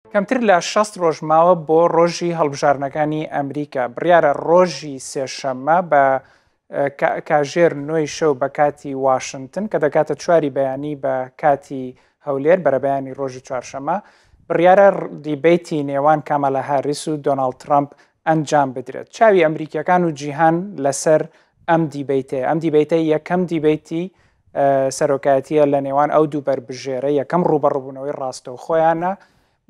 کەمتر لە 60 ڕۆژ ماوە بۆ ڕۆژی هەڵبژاردنەکانی ئەمریکا، بڕیارە ڕۆژی سێشەممە بە کاژێر نۆی شەو بە کاتی واشنتن کە دەکاتە چواری بەیانی بە کاتی هەولێر بەرەبەیانی ڕۆژی چوارشەممە بڕیارە دیبەیتی نێوان کامالا هاریس و دۆناڵد ترەمپ ئەنجام بدرێت. چاوی ئەمریکیەکان و جیهان لەسەر ئەم دیبەیتەیە. ئەم دیبەیتە یەکەم دیبەیتی سەرۆکایەتیە لە نێوان ئەو دوو بەربژێرە، یەکەم ڕووبەڕووبوونەوەی ڕاستەوخۆیانە،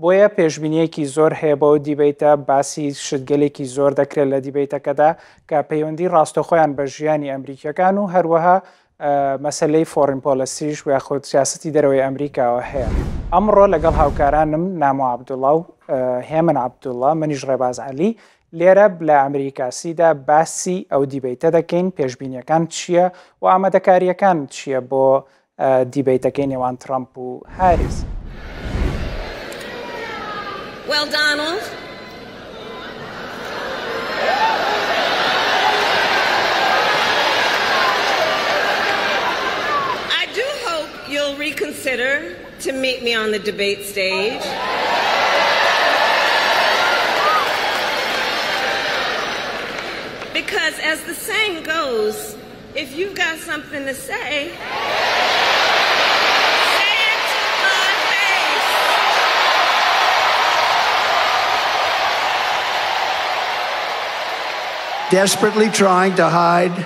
بۆیە پێشبینییەکی زۆر هەیە بۆ ئەو دیبەیتە، باسی شتگەلێکی زۆر دەکرێت لە دیبەیتەکەدا کە پەیوەندی ڕاستەوخۆیان بە ژیانی ئەمریکییەکان و هەروەها مەسەلەی foreign policy ش یاخود سیاسەتی دەرەوەی ئەمریکاوە هەیە. ئەمڕۆ لەگەڵ هاوکارانم نامۆ عەبدوڵا و هێمن عەبدوڵا، منیش ڕێباز عەلی، لێرە لە ئەمریکاسیدا باسی ئەو دیبەیتە دەکەین، پێشبینییەکان چییە و ئامادەکارییەکان چییە بۆ دیبەیتەکەی نێوان ترەمپ و هاریس. Well Donald. I do hope you'll reconsider to meet me on the debate stage. Because as the saying goes, if you've got something to say, say it to my face. Desperately trying to hide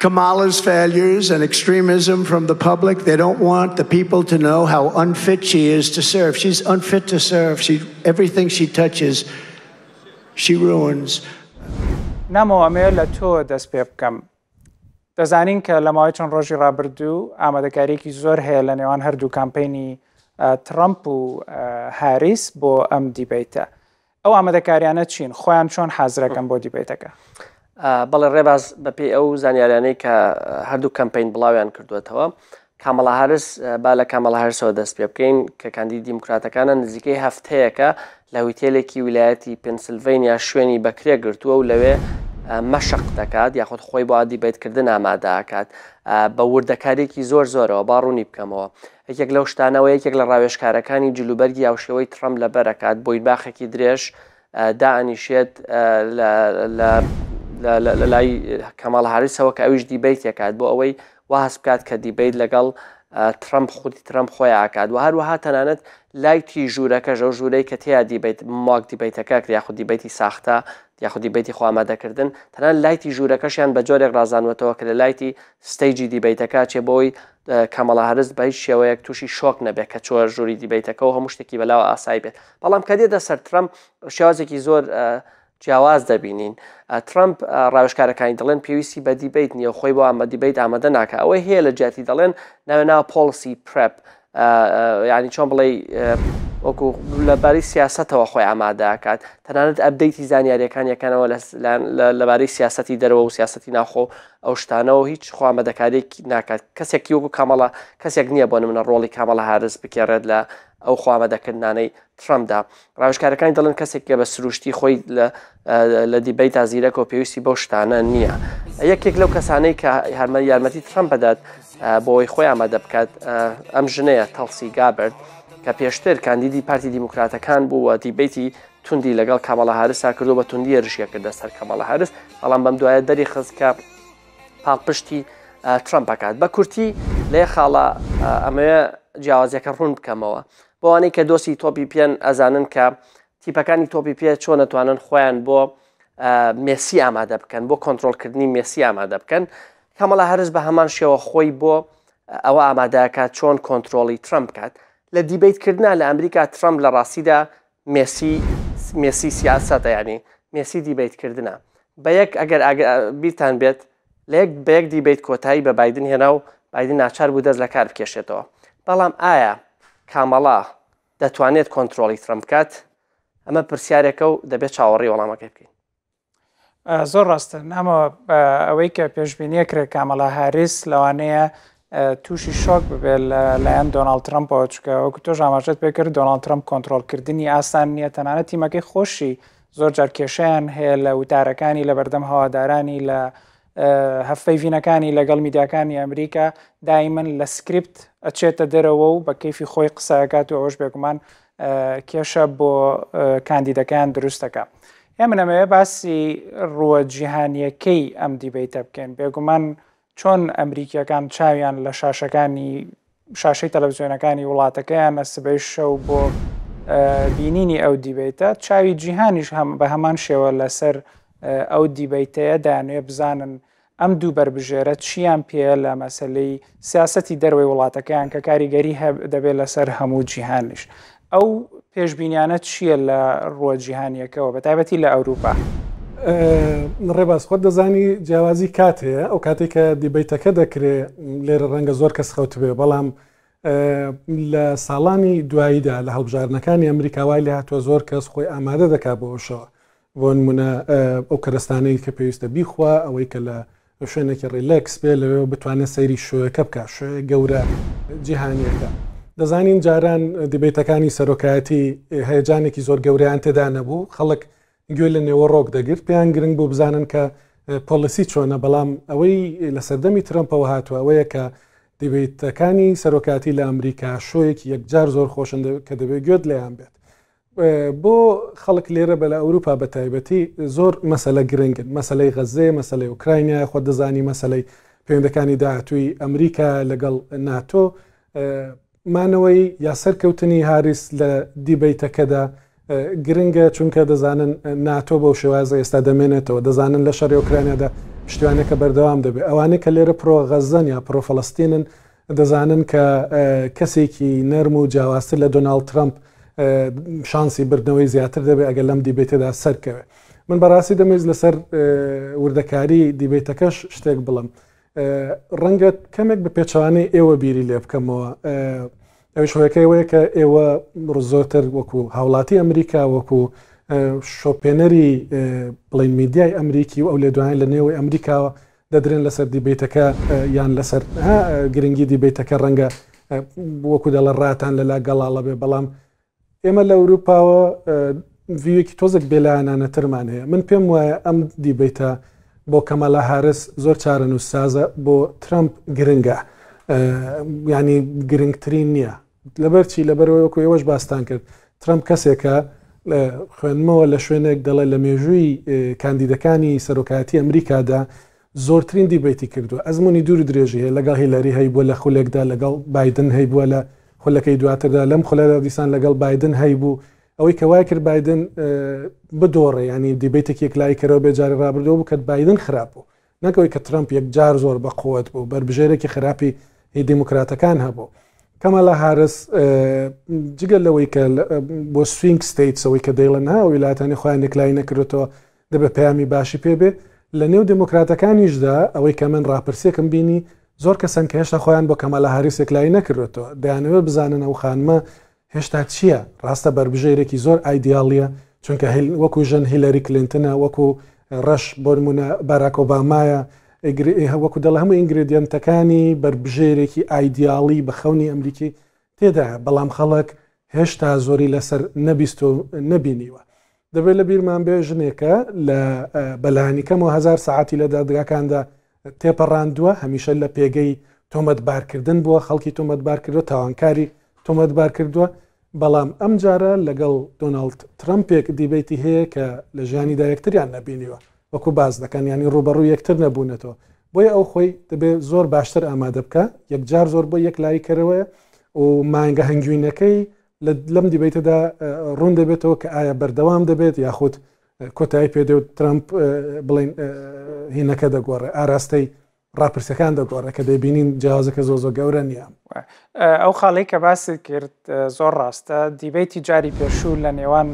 Kamala's failures and extremism from the public. They don't want the people to know how unfit she is to serve. She's unfit to serve. She, everything she touches, she ruins. نامۆ ئەمەوێت لە تۆ دەست پێ بکەم دەزانین کە لە ماوەی چەند ڕۆژی ڕابردوو ئامادەکاریەکی زۆر هەیە لە نێوان هەردوو کامپینی ترەمپ و هاریس بۆ ئەم دیبەیتە ئەو ئامادەکاریانە چین؟ خۆیان چۆن حازرەکەن بۆ دیبەیتەکە؟ بەڵێ ڕێباز، بەپێی ئەو زانیاریانەی کە هەردوو کەمپەین بڵاویان کردووەتەوە، کامەڵا هاریس، با لە کامەڵا هاریسەوە دەست پێ بکەین کە کاندیدی دیموکراتەکانە، نزیکەی هەفتەیەکە لە هوتێلێکی ویلایەتی پێنسلڤەینیا شوێنی بەکرێ گرتووە و لەوێ مەشق دەکات یاخود خۆی بۆ دیبەیتکردن ئامادە ئەکات بە وردەکارییەکی زۆر زۆرەوە. با ڕوونی بکەمەوە. یەکێک لەو شتانەوە یەکێک لە ڕاوێژکارەکانی جلوبەرگی هاوشێوەی ترەمپ لەبەر ئەکات، بۆینباخێکی درێژ دائەنیشێت لە لای کاماڵا هاریسەوە کە ئەویش دیبەیت ئەکات بۆ ئەوەی وا هەست بکات کە دیبەیت لەگەڵ ترەمپ خودی ترەمپ خۆی ئاکات و هەروەها تەنانەت light ی ژوورەکەش ئەو ژوورەی کە تێیا دیبەیت mock دیبەیتەکە کرد یاخود دیبەیتی ساختە یاخود دیبەیتی خۆ ئامادەکردن تەنانەت light ی ژوورەکەشیان بە جۆرێک ڕازانوەتەوە کە لە light ی stage ی دیبەیتەکە چێ بۆی کامەڵا هاریس بە هیچ شێوەیەک تووشی شۆک نەبێت کە چووە ژووری دیبەیتەکە و هەموو شتێکی بەلاوە ئاسایی بێت. بەڵام کە دێتە سەر ترەمپ شێوازێکی زۆر جیاواز دەبینین. ترەمپ ڕاوێژکارەکانی دەڵێن پێویستی بە دیبەیت نییە و خۆی بۆ ئەمە دیبەیت ئامادە ناکە. ئەوەی هەیە لە جیاتی دەڵێن ناوێ ناوە policy prep یعنی چۆن بڵێ وەکو لەبارەی سیاسەتەوە خۆی ئامادەکات تەنانەت update ی زانیاریەکان یەکەنەوە لەبارەی سیاسەتی دەرەوە و سیاسەتی ناوخۆ ئەو شتانەوە هیچ خۆ ئامادەکاریەک ناکات کەسێکی وەکو کامەڵا کەسێک نییە بۆ نمونە ڕۆڵی کامەڵا هارس بکێڕێت لە ئەو خۆ ئامادەکردنانەی ترەمپدا ڕاوێژکارەکانی دەڵێن کەسێک کە بە سروشتی خۆی لە لە دیبەیتا زیرەکە و پێویستی بەو شتانە نییە یەکێک لەو کەسانەی کە هەرمە یارمەتی ترەمپ بدات بۆ ئەوەی خۆی ئامادە بکات ئەم ژنەیە تەڵسی گابرد کە پێشتر کاندیدی پارتی دیموکراتەکان بوو و دیبەیتی توندی لەگەڵ کامەڵا هارسا کردو بە توندی هێرشی کردە سەر کامەڵا هارس، بەڵام بەم دوایە دەری خست کە پاڵپشتی ترەمپ ئەکات. بە کورتی لە یەک خاڵا ئەمەوێ جیاوازیەکە ڕوون بکەمەوە. بۆ ئەوانەی کە دۆستی تۆپی پێن ئەزانن کە تیپەکانی تۆپی پێ چۆن ئەتوانن خۆیان بۆ مێسی ئامادە بکەن، بۆ کۆنترۆڵکردنی مێسی ئامادە بکەن. کامەڵا هارس بە هەمان شێوە خۆی بۆ ئەوە ئامادەکات چۆن کۆنترۆڵی ترەمپ بکات. لە دیبەیت کردنا لە ئەمریکا ترەمپ لە ڕاستیدا مێسی مێسی سیاسەتە یانی مێسی دیبەیت کردنە بە یەک ئەگەر بیرتان بێت لە یەک بە یەک دیبەیت کۆتایی بە بایدن هێنا و بایدن ناچار بوو دەست لە کار بکێشێتەوە بەڵام ئایا کامەڵا دەتوانێت کۆنترۆڵی ترەمپ بکات ئەمە پرسیارێکە و دەبێت چاوەڕێی وەڵامەکەی بکەین. زۆر ڕاستە نامۆ ئەوەی کە پێشبینیە کرێت کامەلا هاریس لەوانەیە تووشی شۆک ببێت لە لایەن دۆناڵد ترەمپەوە چکە وەکو تۆش ئاماژەت پێ کرد دۆناڵد ترەمپ کۆنترۆڵکردنی ئاسان نییە تەنانەت تیمەکەی خۆشی زۆر جار کێشەیان هەیە لە وتارەکانی لە بەردەم هەوادارانی لە هەڤپەیڤینەکانی لەگەڵ میدیاکانی ئەمریکا دایمەن لە سکریپت ئەچێتە دەرەوە و بە کەیفی خۆی قسە ئەکات و ئەوەش بێگومان کێشە بۆ کاندیدەکان دروست دەکا. ئێمە نەمەوێ باسی ڕووە جیهانیەکەی ئەم دیبەیتە بکەین بێگومان چۆن ئەمریکیەکان چاویان لە شاشەکانی شاشەی تەلەڤزیۆنەکانی وڵاتەکەیانە سبەی شەو بۆ بینینی ئەو دیبەیتە چاوی جیهانیش هەم بە هەمان شێوە لەسەر ئەو دیبەیتەیە دەیانوێ بزانن ئەم دوو بەربژێرە چیان پێیە لە مەسەلەی سیاسەتی دەرەوەی وڵاتەکەیان کە کاریگەری دەبێت لەسەر هەموو جیهانیش. ئەو پێشبینیانە چییە لە ڕووە جیهانییەکەوە بە تایبەتی لە ئەوروپا؟ ڕێباز خۆت دەزانی جیاوازی کات هەیە ئەو کاتێک کە دیبەیتەکە دەکرێ لێرە ڕەنگە زۆر کەس خەوتبێ بەڵام لە ساڵانی دواییدا لە هەڵبژاردنەکانی ئەمریکا وای لێ هاتووە زۆر کەس خۆی ئامادە دەکات بۆ ئەو شەوە بۆ نمونە ئەو کەرەستانەی کە پێویستە بیخوا، ئەوەی کە لە شوێنێکی ڕیلێکس بێ لەوێوە بتوانێت سەیری شۆیەکە بکات، شۆیە گەورە جیهانیەکە. دەزانین جاران دیبەیتەکانی سەرۆکایەتی هەیەجانێکی زۆر گەورەیان تێدا نەبوو، خەڵک گوێ لە نێوەڕۆک دەگرت، پێیان گرنگ بوو بزانن کە پۆلیسی چۆنە، بەڵام ئەوەی لە سەردەمی ترەمپەوە هاتووە ئەوەیە کە دیبەیتەکانی سەرۆکایەتی لە ئەمریکا شۆیەکی یەکجار زۆر خۆشن کە دەبێت گوێت لێیان بێت. بۆ خەڵک لێرە بە لە ئەوروپا بە تایبەتی زۆر مەسەلە گرنگن، مەسەلەی غەززەیە، مەسەلەی ئۆکراینایە، خۆت دەزانی مەسەلەی پەیوەندەکانی داهاتووی ئەمریکا لەگەڵ ناتۆ، مانەوەی یا سەرکەوتنی هاریس لە دیبەیتەکەدا گرنگە، چونکە دەزانن ناتۆ بەو شێوازە ئێستا دەمێنێتەوە، دەزانن لە شەڕی ئۆکرانیادا پشتیوانەکە بەردەوام دەبێت، ئەوانەی کە لێرە پرۆ غەززەن یا پرۆ فەڵەستینن دەزانن کە کەسێکی نەرم و جیاوازتر لە دۆناڵد ترەمپ شانسی بردنەوەی زیاتر دەبێت ئەگەر لەم دیبەیتەدا سەرکەوێت. من بەڕاستی دەمەویست لەسەر وردەکاری دیبەیتەکەش شتێک بڵم. ڕەنگە کەمێک بە پێچەوانەی ئێوە بیری لێ بکەمەوە. ئەویش هۆیەکەی ئەوەیە کە ئێوە زۆرتر وەکو هاوڵاتی ئەمریکا وەکو شۆپێنەری بڵین میدیای ئەمریکی و ئەو لێدوانەی لە نێوەی ئەمریکاوە دەدرێن لەسەر دیبەیتەکە یان لەسەر گرنگی دیبەیتەکە ڕەنگە وەکو دەڵێ ڕاتان لەلا گەڵاڵە بێ بەڵام ئێمە لە ئەوروپاوە ڤیوێکی تۆزێک بێلایەنانەترمان هەیە من پێم وایە ئەم دیبەیتە بۆ کەمالا هارس زۆر چارەنووسسازە بۆ ترەمپ گرنگە ینی گرنگترین نییە لەبەر چی؟ لەبەرئەوەی وەکو ئێوەش باستان کرد ترەمپ کەسێکە خوێندمەوە لە شوێنێک دەڵێ لە مێژووی کاندیدەکانی سەرۆکایەتی ئەمریکادا زۆرترین دیبەیتی کردووە ئەزمموی دوور درێژی هەیە لەگەڵ هیلەری هەیبووە لە خولێکدا لەگەڵ بایدن هەیبووە لە خولەکەی دواتردا لەم خولەدا دیسان لەگەڵ بایدن هەیبوو ئەوەی کە وای کرد بایدن بدۆڕێ ینی دیبەیتێک یەکلایی کەرەوە بێ جاری ڕابردووە بوو کە بایدن خراپ بوو نەک ئەوەی کە ترەمپ یەکجار زۆر بە قوت بوو، بەربژێرێکی خراپی هی دیموکراتەکان هەبوو. کەمالا هارس جگە لەوەی کە بۆ swing states ئەوەی کە دەیڵێن ها ویلایەتانی خۆیان یەکلایی نەکردێتەوە دەبێت پەیامی باشی پێ بێ لە نێو دێموکراتەکانیشدا ئەوەی کە من ڕاپرسیەکم بینی زۆر کەسن کە هێشتا خۆیان بۆ کەمالا هاریس یەکلایی نەکردێتەوە دەیانەوێت بزانن ئەو خانمە هێشتا چییە؟ ڕاستە بەربژێرێکی زۆر ئایدیاڵییە، چونکە وەکو ژن هیلەری کلینتنە، وەکو ڕەش بۆ نموونە باراک ئۆبامایە، وەکو دەڵێ هەموو ingredient ەکانی بەربژێرێکی ئایدیاڵی بە خەونی ئەمریکی تێدایە، بەڵام خەڵک هێشتا زۆری لەسەر نەبیست و نەبینیوە. دەبێت لە بیرمان بێ ژنێکە لە بەلایەنیکەمەوە هەزار سەعاتی لە دادگاکاندا تێپەڕاندووە، هەمیشە لە پێگەی تۆمەتبارکردن بووە، خەڵکی تۆمەتبار کردووە، تاوانکاری تۆمەتبار کردووە، بەڵام ئەمجارە لەگەڵ دۆناڵد ترەمپێک دیبەیتی هەیە کە لە ژیانیدا یەکتریان نەبینیوە، وەکو باس دەکەن، یانی ڕووبەڕووی یەکتر نەبوونەتەوە، بۆیە ئەو خۆی دەبێ زۆر باشتر ئامادە بکا، یەکجار زۆر بۆی یەکلاییکەرەوەیە و مانگە هەنگوینەکەی لەم دیبەیتەدا ڕوون دەبێتەوە کە ئایا بەردەوام دەبێت یاخود کۆتایی پێدێ و ترەمپ بڵین هینەکە دەگۆڕێ ئاراستەی ڕاپرسەکان دەگۆڕێ کە دەبینین جیاوازەکە زۆ زۆ گەورە نییە. ئەو خاڵەی کە باست کرد زۆر ڕاستە دیبەیتی جاری پێشوو لە نێوان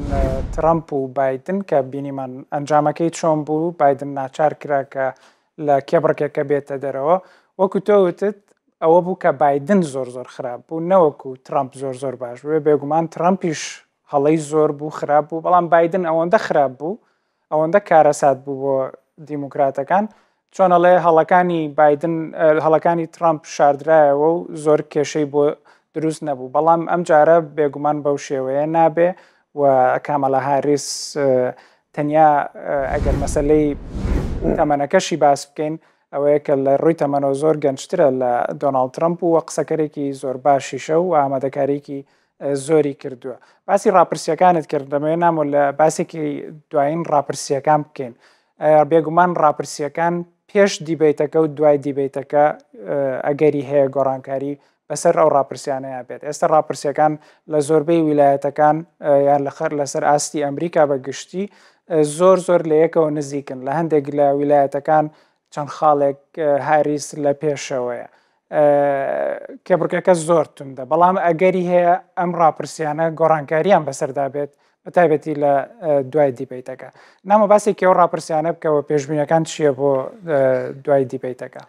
ترەمپ و بایدن کە بینیمان ئەنجامەکەی چۆن بوو بایدن ناچار کرا کە لە کێبڕکێکە بێتە دەرەوە وەکو تۆ وتت ئەوە بوو کە بایدن زۆر زۆر خراپ بوو نەوەکو ترەمپ زۆر زۆر باش بوو بێگومان ترەمپیش هەڵەی زۆر بوو خراپ بوو بەڵام بایدن ئەوەندە خراپ بوو ئەوەندە کارەسات بوو بۆ دیموکراتەکان چۆن ئەڵێ هەڵەکانی بایدن هەڵەکانی ترامپ شاردرایەوە و زۆر کێشەی بۆ دروست نەبوو بەڵام ئەم جارە بێگومان بەو شێوەیە نابێ و کامەلا هاریس تەنیا ئەگەر مەسلەی تەمەنەکەشی باس بکەین ئەوەیە کە لە ڕووی تەمەنەوە زۆر گەنجترە لە دۆناڵد ترەمپ و قسەکەرێکی زۆر باشیشە و ئامادەکاریکی. زۆری کردووە. باسی ڕاپرسیەکانت کرد دەمەوێت نامۆ لە باسێکی دوایین ڕاپرسیەکان بکەین. بێگومان ڕاپرسیەکان پێش دیبەیتەکە و دوای دیبەیتەکە ئەگەری هەیە گۆڕانکاری بەسەر ئەو ڕاپرسیانەیە بێت. ئێستا ڕاپرسیەکان لە زۆربەی ویلایەتەکان یان لە خەر لەسەر ئاستی ئەمریکا بە گشتی زۆر زۆر لە یەکەوە نزیکن. لە هەندێک لە ویلایەتەکان چەند خاڵێک هاریس لە پێشەوەیە. کێبڕکێکە زۆر توندە، بەڵام ئەگەری هەیە ئەم ڕاپرسیانە گۆڕانکاریان بەسەردا بێت بە تایبەتی لە دوای دیبەیتەکە. نامە باسێکی ئەو ڕاپرسیانە بکەوە پێشبینەکان چییە بۆ دوای دیبەیتەکە؟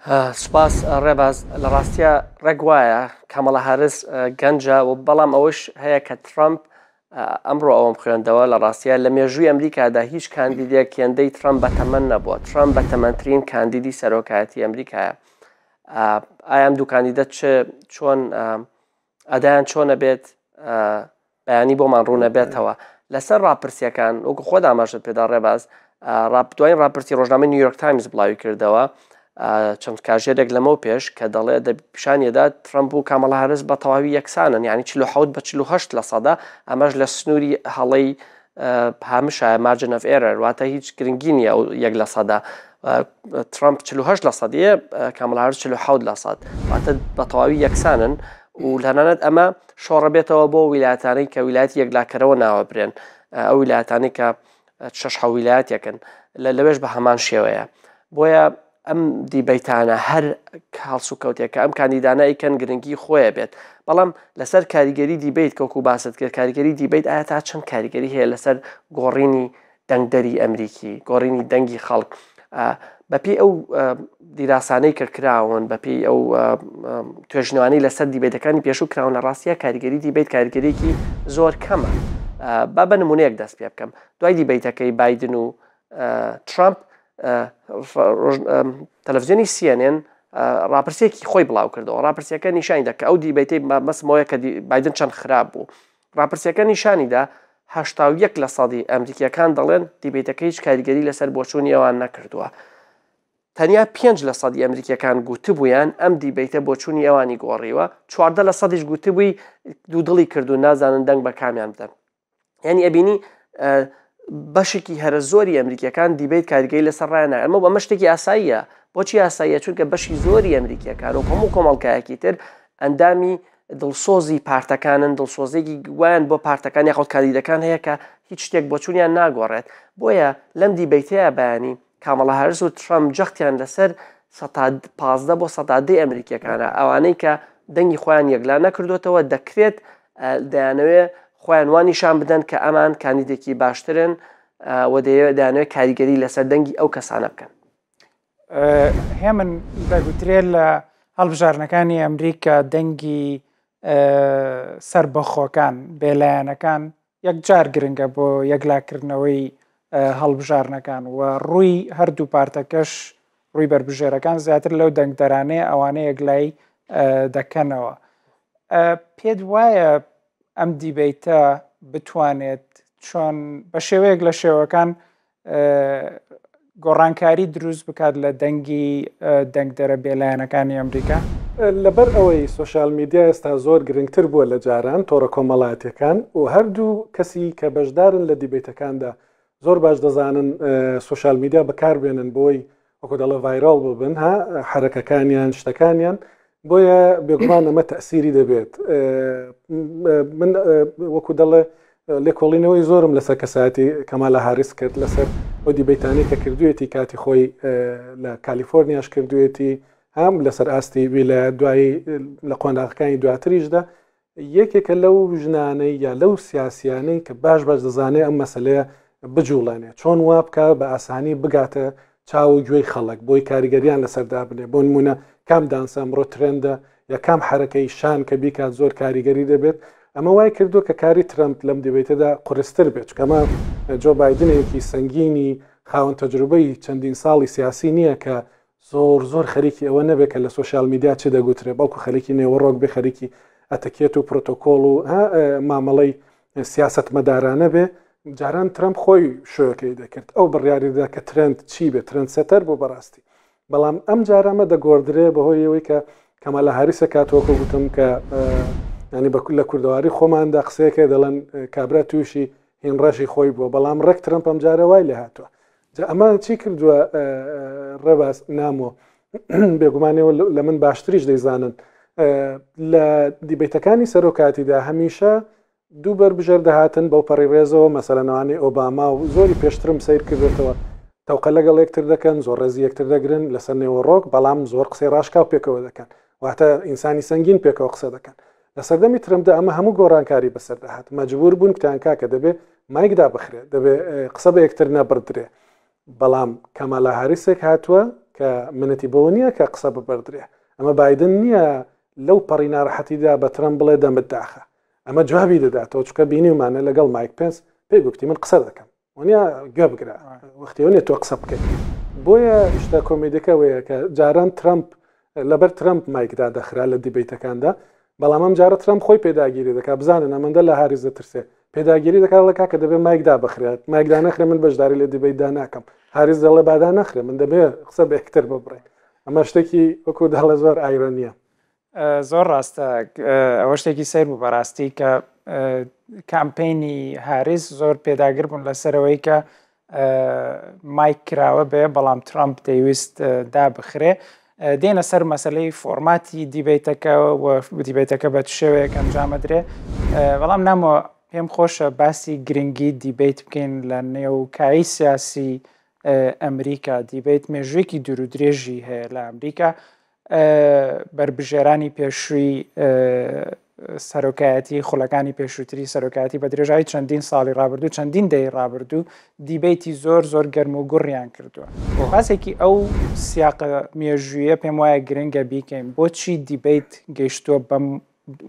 سوپاس ڕێباز، لە ڕاستیا ڕێک وایە کامەڵا هاریس گەنجە و بەڵام ئەوەش هەیە کە ترەمپ ئەمڕۆ ئەوەم خوێندەوە، لە ڕاستیا لە مێژووی ئەمریکادا هیچ کاندیدێک هێندەی ترەمپ بەتەمەن نەبووە، ترەمپ بەتەمەنترین کاندیدی سەرۆکایەتی ئەمریکایە. ئایا ئەم دوو کاندیدە چ چۆن ئەدایان چۆنە بێت بەیانی بۆمان ڕوونەبێتەوە لەسەر ڕاپرسیەکان وەکو خۆت ئاماژەت پێدا ڕێباز دوایین ڕاپرسی ڕۆژنامەی نیویۆرک تایمز بڵاوی کردەوە چەند کاژێرێک لەمەو پێش کە دەڵێ پیشانیدا ترەمپ و کامەڵا هاریس بە تەواوی یەکسانن یعنی 47 بە 48 لە سەدا ئەمەش لە سنووری هەڵەی هامشایە margin of error واتە هیچ گرنگی نییە ئەو یەک لە سەدا ترەمپ 48 لە سەدیە کامەڵا هاریس 47 لە سەد واتە بە تەواوی یەکسانن و تەنانەت ئەمە شۆڕەبێتەوە بۆ ویلایەتانەی کە ویلایەتی یەکلاکەرەوە ناوەبرێن ئەو ویلایەتانەی کە شەش حەو ویلایەتێکن لە لەوێش بە هەمان شێوەیە بۆیە ئەم دیبەیتانە هەر هەڵسوکەوتێک کە ئەم کاندیدانە ئەیکەن گرنگی خۆیە بێت بەڵام لەسەر کاریگەری دیبیت کۆکو باست کرد کاریگەری دیبیت ئایا تا چەند کاریگەری هەیە لەسەر گۆڕینی دەنگدەری ئەمریکی گۆڕینی دەنگی خەڵک بەپێی ئەو دیراسانەی کە کراون بەپێی ئەو توێژنەوانەی لەسەر دیبیتەکانی پێشوو کراون لە ڕاستیە کاریگەری دیبیت کاریگەریکی زۆر کەمە با بە نمونەیەک دەست پێ بکەم دوای دیبیتەکەی بایدن و ترامپ تەلەڤزیۆنی CNN ڕاپرسیەکی خۆی بڵاو کردەوە ڕاپرسیەکە نیشانی دا کە ئەو دیبەیتەی مەسمەوەیە کە بایدن چەند خراپ بوو ڕاپرسیەکە نیشانی دا 81 لە سەدی ئەمریکیەکان دەڵێن دیبەیتەکە هیچ کاریگەری لەسەر بۆچوونی ئەوان نەکردووە تەنیا 5 لە سەدی ئەمریکیەکان گوتبوویان ئەم دیبەیتە بۆچوونی ئەوانی گۆڕیوە 14 لە سەدیش گوتبووی دوودڵی کردو نازانن دەنگ بە کامیان بدەن یعنی ئەبینی بەشێکی هەرە زۆری ئەمریکیەکان دیبیت کاریگەری لەسەر ڕایان ئەمە ئەمە شتێکی ئاساییە بۆچی ئاساییە چونکە بەشی زۆری ئەمریکیەکان و هەموو کۆمەڵگایەکی تر ئەندامی دڵسۆزی پارتەکانن دڵسۆزێکی وایان بۆ پارتەکان یاخود کاندیدەکان هەیە کە هیچ شتێک بۆچوونیان ناگۆڕێت بۆیە لەم دیبەیتەیە بەیانی کامەڵا هاریس و ترەمپ جەختیان لەسەر 15% بۆ 10% ئەمریکیەکانە ئەوانەی کە دەنگی خۆیان یەکلا نەکردوێتەوە دەکرێت دەیانەوێ خۆیان وا نیشان بدەن کە ئەمان کاندیدێکی باشترن و دەیانەوێت کاریگەری لەسەر دەنگی ئەو کەسانە بکەن. هێمن دەگوترێت لە هەڵبژاردنەکانی ئەمریکا دەنگی سەربەخۆکان، بێلایەنەکان یەکجار گرنگە بۆ یەکلاکردنەوەی هەڵبژاردنەکان و ڕووی هەردوو پارتەکەش ڕووی بەربژێرەکان زیاتر لەو دەنگدەرانەیە ئەوانە یەکلایی دەکەنەوە. پێت وایە ئەم دیبەیتە بتوانێت چۆن بە شێوەیەک لە شێوەکان گۆڕانکاری دروست بکات لە دەنگی دەنگدەرە بێلایەنەکانی ئەمریکا؟ لەبەر ئەوەی سۆشیال میدیا ئێستا زۆر گرنگتر بووە لە جاران، تۆڕە کۆمەڵایەتیەکان و هەردوو کەسی کە بەشدارن لە دیبەیتەکاندا زۆر باش دەزانن سۆشیال میدیا بەکاربێنن بۆی وەکو دەڵێ ڤایرال ببن ها حرەکەکانیان شتەکانیان بۆیە بێگومان ئەمە تەسیری دەبێت من وەکو دەڵێ لێکۆڵینەوەی زۆرم لەسەر کەسایەتی کەمالا هاریس کرد لەسەر ئەو دیبەیتانەی کە کردوێتی کاتی خۆی لە کالیفۆرنیاش کردوێتی هەم لەسەر ئاستی ویلایەت دوایی لە قۆناغەکانی دواتریشدا یەکێکە لەو ژنانەی یا لەو سیاسیانەی کە باش باش دەزانێت ئەم مەسلەیە بجوڵێنێ چۆن وا بکە بە ئاسانی بگاتە چاو و گوێی خەڵک بۆی کاریگەریان لەسەر دابنێ بۆ نمونە کام دانسە ئەمڕۆ ترێندە یا کام حرەکەی شان کە بیکات زۆر کاریگەری دەبێت ئەمە وای کردو کە کاری ترەمپ لەم دیبەیتەدا قورستر بێت چکەمە جۆ بایدنێکی سەنگینی خاوەن تەجروبەی چەندین ساڵی سیاسی نییە کە زۆر زۆر خەریکی ئەوە نەبێت کە لە سۆشیال میدیا چ دەگوترێ بەڵکو خەریکی نێوەڕۆک بێ خەریکی ئەتەکێت و پرۆتۆکۆڵ و مامەڵەی سیاسەتمەدارانە بێ جاران ترەمپ خۆی شۆکەی دەکرد ئەو بڕیاریدا کە ترند چی بێت trend setter بۆ بەڕاستی بەڵام ئەم جارامە دەگۆڕدرێ بەهۆی ئەوەی کە کەمالا هاریسە کاتۆکە گوتم کە. ینی بە لە کوردەواری خۆماندا قسەیەکە دەڵێن کابرا تووشی هینڕەشی خۆی بووە بەڵام ڕێک ترەمپ ئەم جارە وای لێ هاتووە جا ئەمە چی کردووە ڕێباز نامۆ بێگومانەوە لە من باشتریش دەیزانن لە دیبیتەکانی سەرۆکاتیدا هەمیشە دوو بەربژێر دەهاتن بەو پەڕی ڕێزەوە مەسەلەن ئەوانەی ئۆباما و زۆری پێشترم سەیر کردێتەوە تەوقە لەگەڵ یەکتر دەکەن زۆر ڕێزی یەکتر دەگرن لەسەر نێوەڕۆک بەڵام زۆر قسەی ڕاشکاو پێکەوە دەکەن واتە ئینسانی سەنگین پێکەوە قسە دەکەن لە سەردەمی ترمدا ئەمە هەموو گۆڕانکاری بەسەردا هات مەجبور بوون کوتیان کاکە دەبێ مایک دابخرێ دەبێ قسە بە یەکتر نەبڕدرێ بەڵام کەمالا هاریسێک هاتووە کە منەتی بەوە نییە کە قسە ببڕدرێ ئەمە بایدن نییە لەو پەڕی ناڕەحەتیدا بە ترەمپ بڵێ دەمت داخە ئەمە جوابی دەداتەوە چکە بینیومانە لەگەڵ مایک پێنس پێی گوتی من قسە دەکەم وەنیا گوێ بگرە وەختی نیە تۆ قسە بکەیت بۆیە شتە کۆمیدەکە وەیە کە جاران ترەمپ لەبەر ترەمپ مایکدا دەخرا لە دیبیتەکاندا بەڵام ئەم جارە ترەمپ خۆی پێداگیری دەکات بزانن ئەمەندە لە هاریس دەترسێ پێداگیری دەکات لە کاکە دەبێت مایکدا بخرێت مایکدا نەخرێ من بەشداری لە دیبیتدا ناکەم هاریس دەڵێ بادا نەخرێ من دەبێ قسە بە یەکتر ببڕێ ئەمە شتێکی وەکو دەڵێ زۆر ئایرۆنیە زۆر ڕاستە ئەوە شتێکی سەیر بوو بەڕاستی کە کامپینی هاریس زۆر پێداگر بوون لەسەرەوەی کە مایک کراوە بێ بەڵام ترامپ دەیویست دابخرێ دێنە سەر مەسلەی فۆرماتی دیبیتەکە و دیبیتەکە بە شێوەیەک ئەنجامەدرێ بەڵام نامۆ پێم خۆشە باسی گرنگی دیبیت بکەین لە نێو کایی سیاسی ئەمریکا دیبیت مێژوویەکی دوور و درێژی هەیە لە ئەمریکا بەربژێرانی پێشووی سەرۆکایەتی خولەکانی پێشووتری سەرۆکایەتی بە درێژایی چەندین ساڵی ڕابردوو چەندین دەی ڕابردوو دیبەیتی زۆر زۆر گەرم و گوڕیان کردووە باسێکی ئەو سیاقە مێژوویە پێم وایە گرنگە بیکەین بۆچی دیبیت گەیشتووە بەم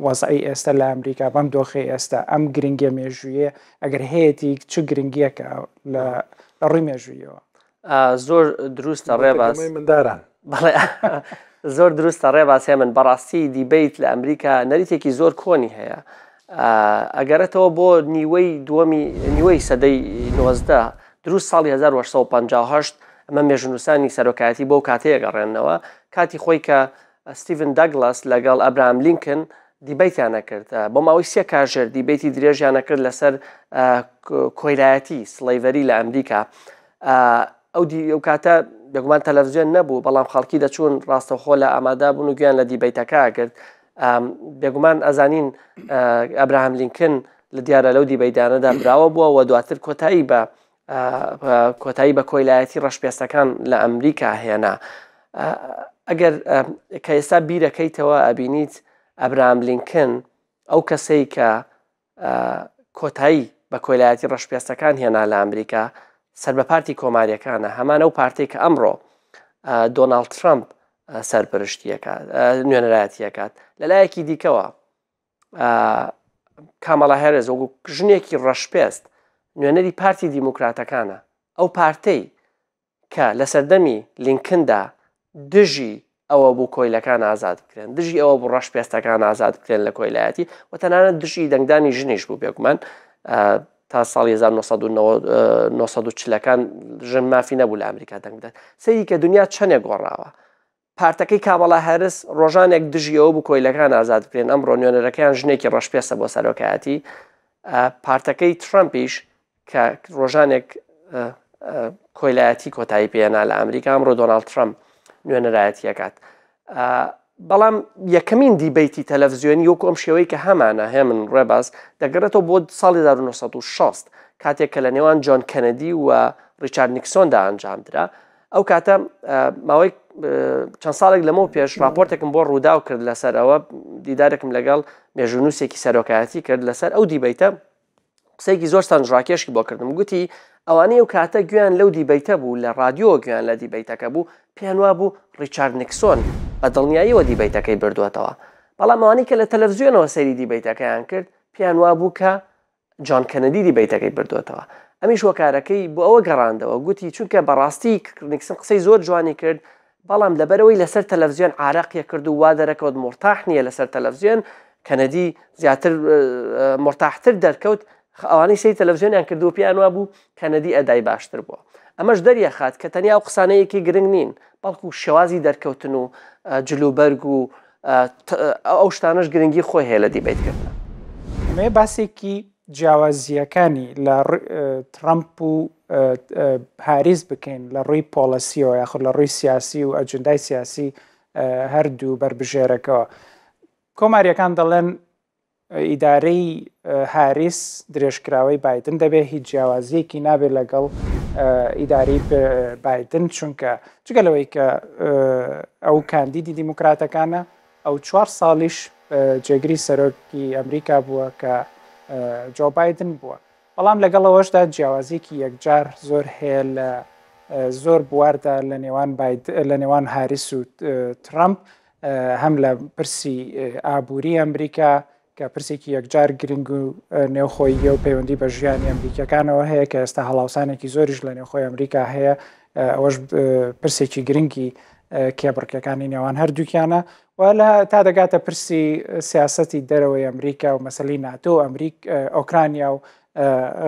وەزعی ئێستا لە ئەمریکا بەم دۆخی ئێستا ئەم گرنگیە مێژوویە ئەگەر هەیەی چ گرنگیەکە لە ڕووی مێژوویەوە زۆر دروستە ڕێباز منداران بەڵێ زۆر دروستە ڕێباز هێمن بەڕاستی دیبیت لە ئەمریکا نەریتێکی زۆر کۆنی هەیە ئەگەرێتەوە بۆ نیوەی دووەمی نیوەی سەدەی 19 دروست ساڵی 1958 ئەمە مێژونووسانی سەرۆکایەتی بۆ کاتەیە گەڕێنەوە کاتی خۆی کە ستیڤن دەگڵاس لەگەڵ ئەبراهام لینکن دیبەیتیان ئەکرد بۆ ماوەی سێ کاژێر دیبەیتی درێژیان ئەکرد لەسەر کۆیلایەتی slavery لە ئەمریکا ئەو دی ئەو کاتە بێگومان تەلەڤزیۆن نەبوو بەڵام خەڵکی دەچوون ڕاستەوخۆ لە ئامادا بوون و گویان لە دیبەیتەکە ئەگرت بێگومان ئەزانین ئەبراهام لینکن لە دیارە لەو دیبەیتانەدا براوە بووە و دواتر کۆتایی بە کۆتایی بە کۆیلایەتی ڕەشپێستەکان لە ئەمریکا هێنا. ئەگەر کە ئێستا بیرەکەیتەوە ئەبینیت ئەبراهام لینکن ئەو کەسەی کە کۆتایی بە کۆیلایەتی ڕەشپێستەکان هێنا لە ئەمریکا سەر بە پارتی کۆماریەکانە هەمان ئەو پارتێک کە ئەمڕۆ دۆناڵد ترامپ سەرپەرشتیەکات نوێنەرایەتیەکات لەلایەکی دیکەوە کامالا هێرز وەکو ژنێکی ڕەشپێست نوێنەری پارتی دیموکراتەکانە ئەو پارتەی کە لە سەردەمی لینکندا دژی ئەوە بوو کۆیلەکان ئازاد بکرێن دژی ئەوە بوو ڕەشپێستەکان ئازاد بکرێن لە کۆیلایەتی و تەنانەت دژی دەنگدانی ژنیش بوو بێگومان تا ساڵی 1940ەکان ژن مافی نەبوو لە ئەمریکا دەنگ بدات سەیری کە دنیا چەندێک گۆڕاوە پارتەکەی کامەڵا هاریس ڕۆژانێک دژی ئەوە بوو کۆیلەکان ئازاد بکرێن، ئەمڕۆ نوێنەرەکەیان ژنێکی ڕەشپێستە بۆ سەرۆکایەتی. پارتەکەی ترەمپیش کە ڕۆژانێک کۆیلایەتی کۆتایی پێنا لە ئەمریکا، ئەمڕۆ دۆناڵد ترەمپ نوێنەرایەتی ئەکات. بەڵام یەکەمین دیبەیتی تەلەڤزیۆنی وەکو ئەم شێوەی کە هەمانە هێمن ڕێباز دەگەڕێتەوە بۆ ساڵی 1960 کاتێک کە لە نێوان جۆن کەنەدی و ڕیچارد نیکسۆندا ئەنجامدرا. ئەو کاتە ماوەی چەند ساڵێک لەمەو پێش راپۆرتێکم بۆ ڕووداو کرد لەسەر ئەوە دیدارێکم لەگەڵ مێژوونووسێکی سەرۆکایەتی کرد لەسەر ئەو دیبەیتە قسەیەکی زۆر سەرنجڕاکێشی بۆ کردم گوتی ئەوانەی ئەو کاتە گوێیان لەو دیبەیتە بوو لە ڕادیۆ گوێیان لە دیبەیتەکە بوو پێیان وا بوو ڕیچارد نیکسۆن بە دڵنیاییەوە دیبەیتەکەی بردووەتەوە بەڵام ئەوانەی کە لە تەلەڤزیۆنەوە سەیری دیبەیتەکەیان کرد پێیان وا بوو کە جۆن کەنەدی دیبەیتەکەی بردۆتەوە. ئەمیش هۆکارەکەی بۆ ئەوە گەڕاندەوە، گوتی چونکە بەڕاستی نیکسن قسەی زۆر جوانی کرد، بەڵام لەبەرئەوەی لەسەر تەلەفزیۆن عارەقیە کرد و وا دەرەکەوت مورتاح نییە لەسەر تەلەفزیۆن، کەنەدی زیاتر مورتاحتر دەرکەوت، ئەوانەی سەیری تەلەفزیۆنیان کردبوو پێیان وابوو کەنەدی ئەدای باشتر بووە. ئەمەش دەریەخات کە تەنیا ئەو قسانەیەکی گرنگ نین، بەڵکو شێوازی دەرکەوتن و جلوبەرگ و ئەو شتانەش گرنگی خۆی هەیە لە دیبەیت کردن. ئەمەوێ باسێکی جیاوازییەکانی لە ترەمپ و هاریس بکەین لە ڕووی پۆڵەسیەوە یاخود لە ڕووی سیاسی و ئەجندای سیاسی هەردوو بەربژێرەکەوە. کۆمارییەکان دەڵێن ئیدارەی هاریس درێژکراوەی بایدن دەبێت، هیچ جیاوازییەکی نابێت لەگەڵ ئیدارەی بایدن، چونکە جگە لەوەی کە ئەو کاندیدی دیموکراتەکانە، ئەو چوار ساڵیش جێگری سەرۆکی ئەمریکا بووە کە جۆ بایدن بووە. بەڵام لەگەڵ ئەوەشدا جیاوازییەکی یەکجار زۆر هەیە لە زۆر بواردا لە نێوان لە نێوان هاریس و ترەمپ، هەم لە پرسی ئابووری ئەمریکا کە پرسێکی یەکجار گرنگ و نێوخۆییە و پەیوەندی بە ژیانی ئەمریکیەکانەوە هەیە کە ئێستا هەڵاوسانێکی زۆریش لە نێوخۆی ئەمریکا هەیە ئەوەش پرسێکی گرنگی کێبڕکێکانی نێوان هەردووکیانە و لە تا دەگاتە پرسی سیاسەتی دەرەوەی ئەمریکا و مەسەلی ناتۆ و ئەمریک ئۆکرانیا و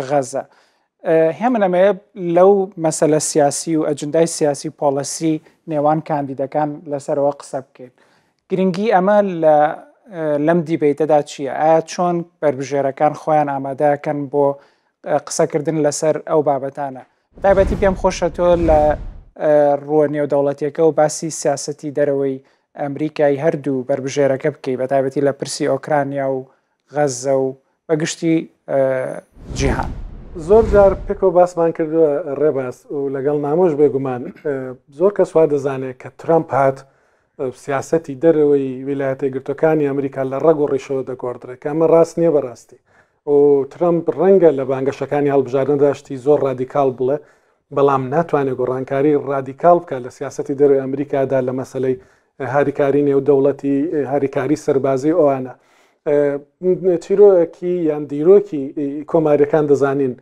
غەزە. هێمن ئەمەوێ لەو مەسەلە سیاسی و ئەجندای سیاسی و پۆڵەسی نێوان کاندیدەکان لەسەرەوە قسە بکەین. گرنگی ئەمە لە لەم دیبەیتەدا چییە؟ ئایا چۆن بەربژێرەکان خۆیان ئامادەکەن بۆ قسەکردن لەسەر ئەو بابەتانە؟ تایبەتی پێم خۆشە تۆ لە ڕووە نێودەوڵەتیەکە و باسی سیاسەتی دەرەوەی ئەمریکای هەردوو بەربژێرەکە بکەی بە تایبەتی لە پرسی ئۆکرانیا و غەززە و بە گشتی جیهان. زۆر جار پێکەوە باسمان کردووە ڕێباز و لەگەڵ نامۆش بێگومان زۆر کەس وا دەزانێت کە ترەمپ هات سیاسەتی دەرەوەی ویلایەتە یەکگرتووەکانی ئەمریکا لە ڕەگ و ڕیشەوە دەگۆڕدرێت کە ئەمە ڕاست نییە بەڕاستی و ترەمپ ڕەنگە لە بانگەشەکانی هەڵبژاردندا شتی زۆر ڕادیکاڵ بڵێ بەڵام ناتوانێت گۆڕانکاری ڕادیکاڵ بکات لە سیاسەتی دەرەوەی ئەمریکادا لە مەسەلەی هاریکاری نێودەوڵەتی هاریکاری سەربازی ئەوانە چیرۆکی یان دیرۆکی کۆماریەکان دەزانین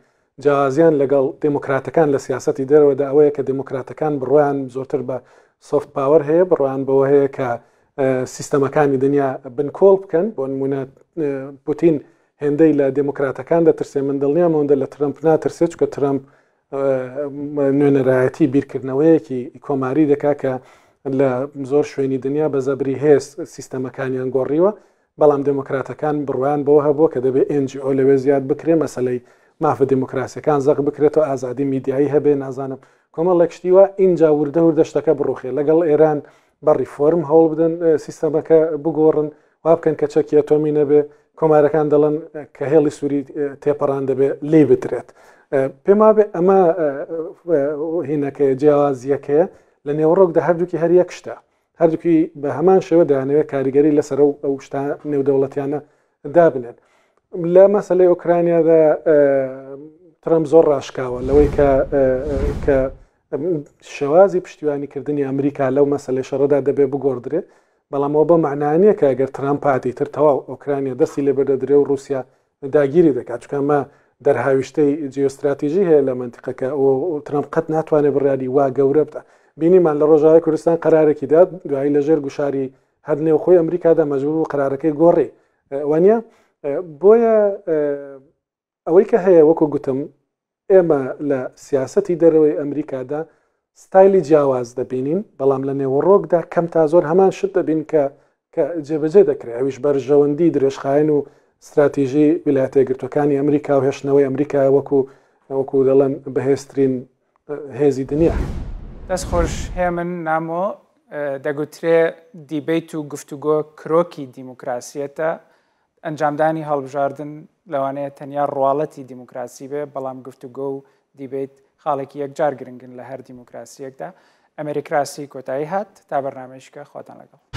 جیاوازیان لەگەڵ دێموکراتەکان لە سیاسەتی دەرەوەدا ئەوەیە کە دێموکراتەکان بڕوایان زۆرتر بە soft power هەیە، بڕوایان بەوە هەیە کە سیستەمەکانی دنیا بنکۆڵ بکەن، بۆ نموونە پوتین هێندەی لە دێموکراتەکان دەترسێ من دڵنیام ئەوەندە لە ترەمپ ناترسێت، چونکە ترەمپ نوێنەرایەتی بیرکردنەوەیەکی کۆماری دەکات کە لە زۆر شوێنی دنیا بە زەبری هێز سیستەمەکانیان گۆڕیوە، بەڵام دێمۆکراتەکان بڕوایان بەوە هەبووە کە دەبێ NGO لەوێ زیاد بکرێ، مەسەلەی مافە دێمۆکراسیەکان زەق بکرێتەوە، ئازادی میدیایی هەبێ، نازانم کۆمەڵێک شتی وا، ئینجا وردە وردە شتەکە بڕوخێ. لەگەڵ ئێران بە ڕیفۆرم هەوڵ بدەن سیستەمەکە بگۆڕن، وا بکەن کە چەکی ئەتۆمی نەبێ. کۆمارەکان دەڵێن کە هێڵی سووری تێپەڕان دەبێ لێی بدرێت. پێم وابێ ئەمە هینەکەیە، جیاوازییەکەیە. لە نێوەڕۆکدا هەردووکی هەر یەک شتە. هەردووکی بە هەمان شێوە دەیانەوێت کاریگەری لەسەر ئەو شتە نێودەوڵەتیانە دابنێن. لە مەسەلەی ئۆکرانیادا ترەمپ زۆر ڕاشکاوە لەوەی کە کە شێوازی پشتیوانیکردنی ئەمریکا لەو مەسەلەی شەڕەدا دەبێ بگۆڕدرێ، بەڵام ئەوە بەو مەعنا نییە کە ئەگەر ترەمپ هات ئیتر تەواو ئۆکرانیا دەستی لێ بەردەدرێ و ڕووسیا داگیری دەکات، چونکە ئەمە دەرهاویشتەی جیۆستراتیژی هەیە لە مەنتیقەکە و ترەمپ قەت ناتوانێت بڕیاری وا گەورە بدات. بینیمان لە ڕۆژاوای کوردستان قەرارێکی دا، دوایی لەژێر گوشاری هەر نێوخۆی ئەمریکادا مەجبور بوو قەرارەکەی گۆڕی، وانییە؟ بۆیە ئەوەی کە هەیە وەکو گوتم ئێمە لە سیاسەتی دەرەوەی ئەمریکادا ستایلی جیاواز دەبینین، بەڵام لە نێوەڕۆکدا کەم تا زۆر هەمان شت دەبین کە کە جێبەجێ دەکرێت، ئەویش بەرژەوەندی درێژخایەن و ستراتیژی ویلایەتە یەکگرتووەکانی ئەمریکا و هێشتنەوەی ئەمریکایە وەکو وەکو دەڵێن بەهێزترین هێزی دنیا. دەست خۆش هێمن نامۆ، دەگوترێ دیبەیت و گفتوگۆ کرۆکی دیموکراسیەتە، ئەنجامدانی هەڵبژاردن لەوانەیە تەنیا ڕواڵەتی دیموکراسی بێ، بەڵام گفتوگۆ و دیبەیت خاڵێکی یەکجار گرنگن لە هەر دیموکراسییەکدا. ئەمێریکراسی کۆتایی هات، تا بەرنامەیشکە خواتان لەگەڵ.